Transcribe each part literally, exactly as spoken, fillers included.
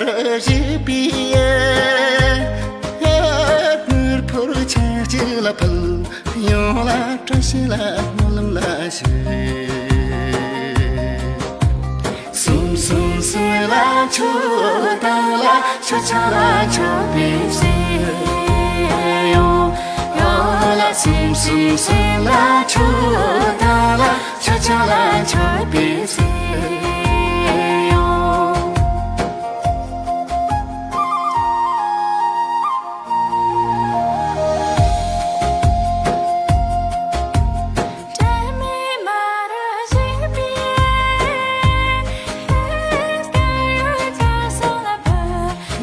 རེ་ཞིག་པའི་ཡ། ཡར་དངུལ་ཕོར་ཆ་གཅིག་ལ་ཕུལ། ཡོང་ལ་བཀྲ་ཤིས་ལ་སྨོན་ལམ་ལ་ཞུ། གསུམ་གསུམ་གསུམ་ལ་མཆོད་བཏང་ལ། མཆོད་ཆང་ལ་མཆོད་པའི་ཟས་ཡོང་། ཡོང་ལ་གསུམ་གསུམ་གསུམ་ལ་མཆོད་བཏང་ལ། མཆོད་ཆང་ལ་མཆོད་པའི་ཟས་ཡོང་།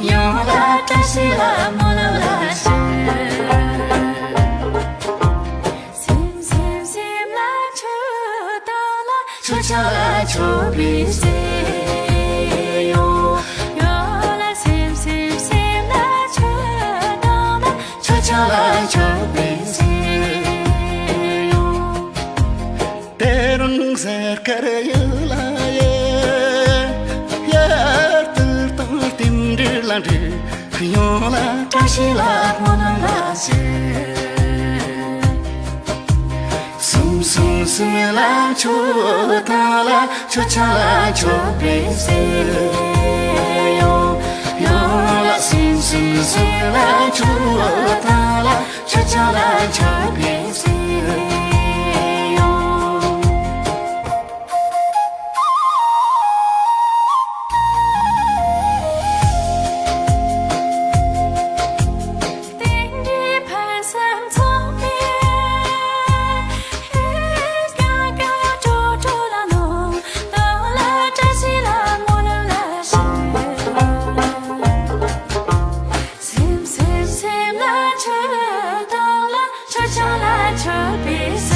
ཡོང་ལ་བཀྲ་ཤིས་ལ་སྨོན་ལམ་ལ་ཞུ། སེམས་སེམས་སེམས་ལ་མཆོད་བཏང་ལ། མཆོད་ཆང་ལ་མཆོད་པའི་ཟས་ཡོང་། ཡོང་ལ་སེམས་སེམས་སེམས་ལ་མཆོད་བཏང་ལ། མཆོད་ཆང་ལ་མཆོད་པའི་ཟས་ཡོང་། དེ་རིང་གཟའ་སྐར་ཡོད་ལ་ཡོད། ཡར་དུ་གཏོང་རྟེན་འབྲེལ་ལ་འབྲེལ། ཡོང་ལ་བཀྲ་ཤིས་ལ་སྨོན་ལམ་ལ་ཞུ། གསུམ་གསུམ་གསུམ་ལ་མཆོད་བཏང་ལ། མཆོད་ཆང་ལ་མཆོད་པའི་ཟས་ཡོང་། ཡོང་ལ་གསུམ་གསུམ་གསུམ་ལ་མཆོད་བཏང་ལ། མཆོད་ཆང་ལ་མཆོད་པའི་ཟས་ཡོང་། རྟེན་འབྲེལ་ཕན་སེམས་ཚོགས་པའི། སྐྱ་སྐྱ་ཀྲོ་ཀྲོ་ལ་ནོ། བདག་ལ་བཀྲ་ཤིས་ལ་སྨོན་ལམ་ལ་ཞུ། སེམས་སེམས་སེམས་ལ་མཆོད་བཏང་ལ། མཆོད་ཆང་ལ་མཆོད་པའི་ཟས་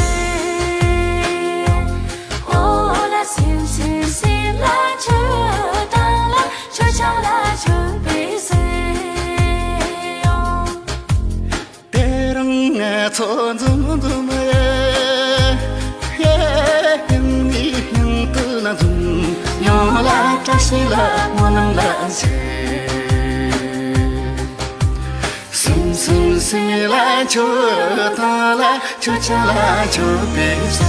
ཡོང་། ལ་སེམས་སེམས་སེམས་ལ་མཆོད་བཏང་ལ། མཆོད་ཆང་ལ་མཆོད་པའི་ཟས་ཡོང་། དེ་རིང་ང་ཚོ་འཛོམས་འཛོམས་ཡེ། ཡེ་ཡང་ནི་ཡང་དུ་ན་འཛོམས། ཡོང་ལ་བཀྲ་ཤིས་ལ་སྨོན་ལམ་ལ་ཞུ། གསུམ་གསུམ་གསུམ་ལ་མཆོད་བཏང་ལ། མཆོད་ཆང་ལ་མཆོད་པའི་ཟས་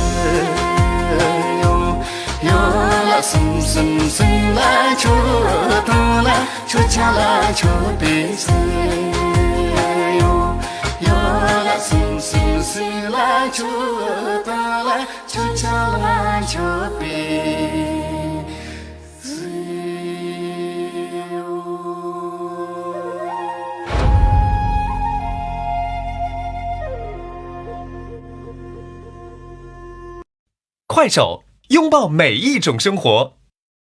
ཡོང་། ཡོང་ལ་གསུམ་གསུམ་གསུམ་ལ་མཆོད་བཏང་ལ། མཆོད་ཆང་ལ་མཆོད་པའི་ཟས་ཡོང་། ཡོང་ལ་གསུམ་གསུམ་གསུམ་ལ་མཆོད་བཏང་ལ། མཆོད་ཆང་ལ་མཆོད་པའི་ཟས་ཡོང་། 快手，拥抱每一种生活。